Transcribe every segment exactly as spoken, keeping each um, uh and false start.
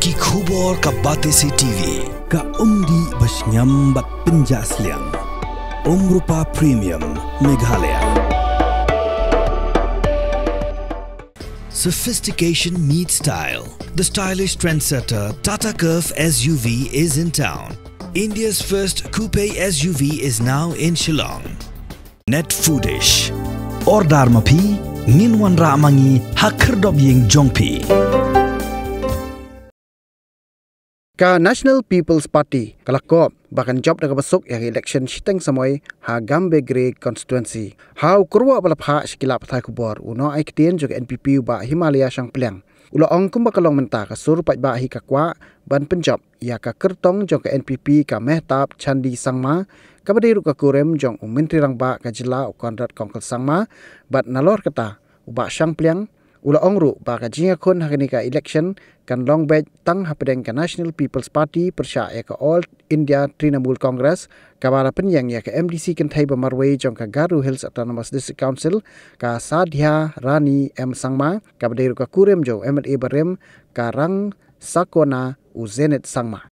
Ki khubor ka Batesi T V. Ka umdih ba shngiam bad pynjah sliang. Umrupa Premium, Meghalaya. Sophistication meets style. The stylish trendsetter Tata Curvv S U V is in town. India's first coupe S U V is now in Shillong. Net Foodish. Order ma phi, ngin wanrah ma ngi ha khyrdop ïing jong phi. Ka National People's Party ka la kop ba kan jop da kaba suk ïa ka election shiteng samoi ha Gambegre constituency. Ha u kyrwoh ba la phah sha ki lad pathai khubor, u nongaiktien jong ka N P P u Bah Himalaya Shangpliang u la ong kumba ka long mynta ka sur paidbah hi ka kwah ban pynjop ïa ka kyrtong jong ka N P P ka Mehtab Chandi Sangma, kaba dei ruh ka kurim jong u Myntri Rangbah ka jylla u Conrad Kongkal Sangma, bad nalor kata u Bah Shangpliang u la ong ruh ba ka jingïakhun ha kane ka election kan long beit tang hapdeng ka National People's Party pyrshah ïa ka All India Trinamool Congress, kaba la pynïeng ïa ka M D C kynthei ba marwei jong ka Garo Hills Autonomous District Council, ka Sadhya Rani M Sangma, kaba dei ruh ka kurim jong u M L A barim ka Rangsakona u Zenith Sangma.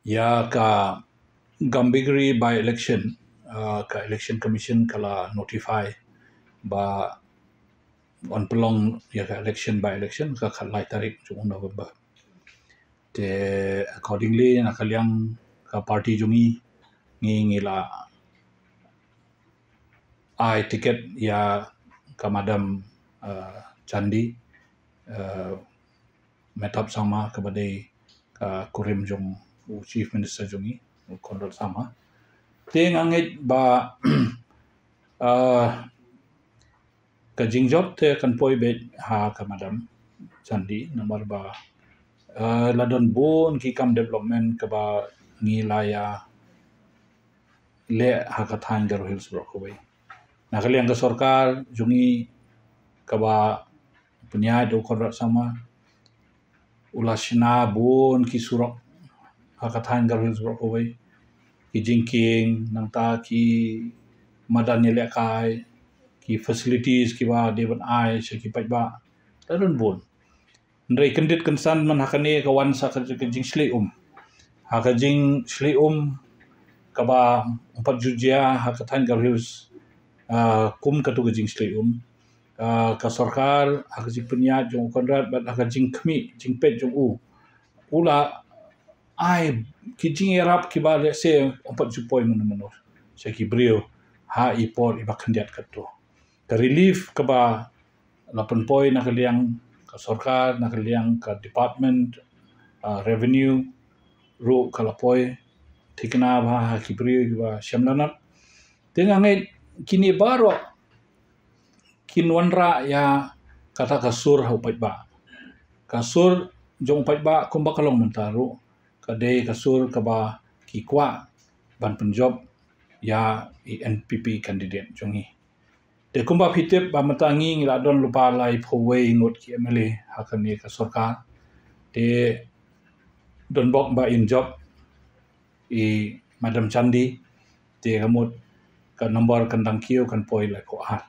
Ïa ka Gambegre by election, uh, ka Election Commission ka la notify ba wan pynlong ïa ka election by election ka khatlai tarik jong u November. Te accordingly, na ka liang ka party jong ngi, ngi, ngi la ai ticket ïa ka Madam, uh, Chandi, uh, Mehtab Sangma, kaba dei ka kurim jong u Chief Minister jong ngi, u Conrad Sangma. Te nga ngeit ba, uh, ka jingjop te kan poi beit ha ka Madam Chandi, namar ba, uh, la don bun ki kam development kaba ngi la ïa leh ha ka thaiñ Garo Hills baroh kawei. Na ka liang ka sorkar jong ngi kaba pynïaid da u Conrad Sangma, u la shna bun ki surok ha ka thaiñ Garo Hills baroh kawei. Ki jingkieng, nangta ki madan ïalehkai, ki facilities kiba dei ban ai sha ki paidbah, la don bun. Hynrei kyndit kynsan man ha kane ka wan sa ka, ka jingshlei um. Ha ka jingshlei um kaba ym pat ju jia ha ka thaiñ Garo Hills, ah, kum katu ka jingshlei um. Ah, ka sorkar ha ka jingpynïaid jong u Conrad bad ha ka jingkhmih jingpeit jong u, u la ai ki jingïarap kiba lehse ym pat ju poi mynno mynno sha ki briew ha i por iba khyndiat katto. Ka relief kaba la pynpoi na ka liang ka sorkar, na ka liang ka department, ah, revenue ruh ka la poi thikna bha ha ki briew kiba shem lanot. Te nga ngeit kine baroh kin wanrah ïa kata ka sur ha u paidbah. Ka sur jong u paidbah kumba ka long mynta ruh ka dei ka sur kaba ki kwah ban pynjop ïa i N P P candidate jong ngi. Te kumba phi tip ba mynta ngi ngi la don lypa laiphew wei ngut ki M L A ha kane ka sorkar. Te don bok ba in jop i Madam Chandi, te ka mut ka number kan dang kiew kan poi laiphew ar.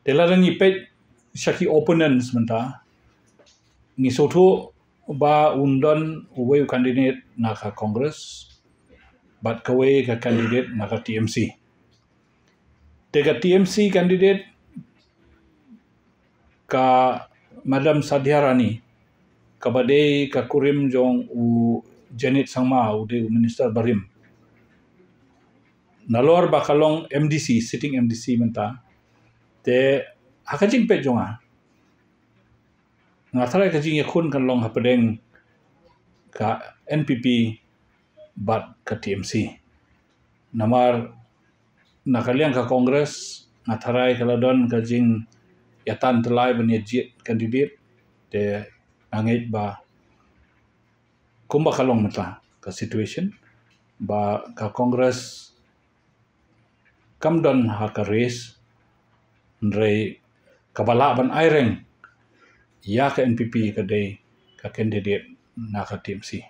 Te lada ngi peit sha ki opponents mynta, ngi sngewthuh ba un don uwei u candidate na ka Congress bad kawei ka candidate na ka T M C. Te ka T M C candidate ka Madam Sadhya Rani, kaba dei ka kurim jong u Zenith Sangma, u dei u minister barim. Nalor ba ka long M D C, sitting M D C mynta. Te ha ka jingpeit jong nga, nga tharai ka jingïakhun kan long hapdeng ka N P P bad ka T M C. Namar na ka liang ka Congress nga tharai ka la don ka jingïatan tyllai ban ïa jied candidate, te nga ngeit ba kumba ka long mynta ka situation ba ka Congress kam don ha ka race, hynrei kaba lah ban ai reng ïa ka N P P ka dei ka candidate na ka T M C.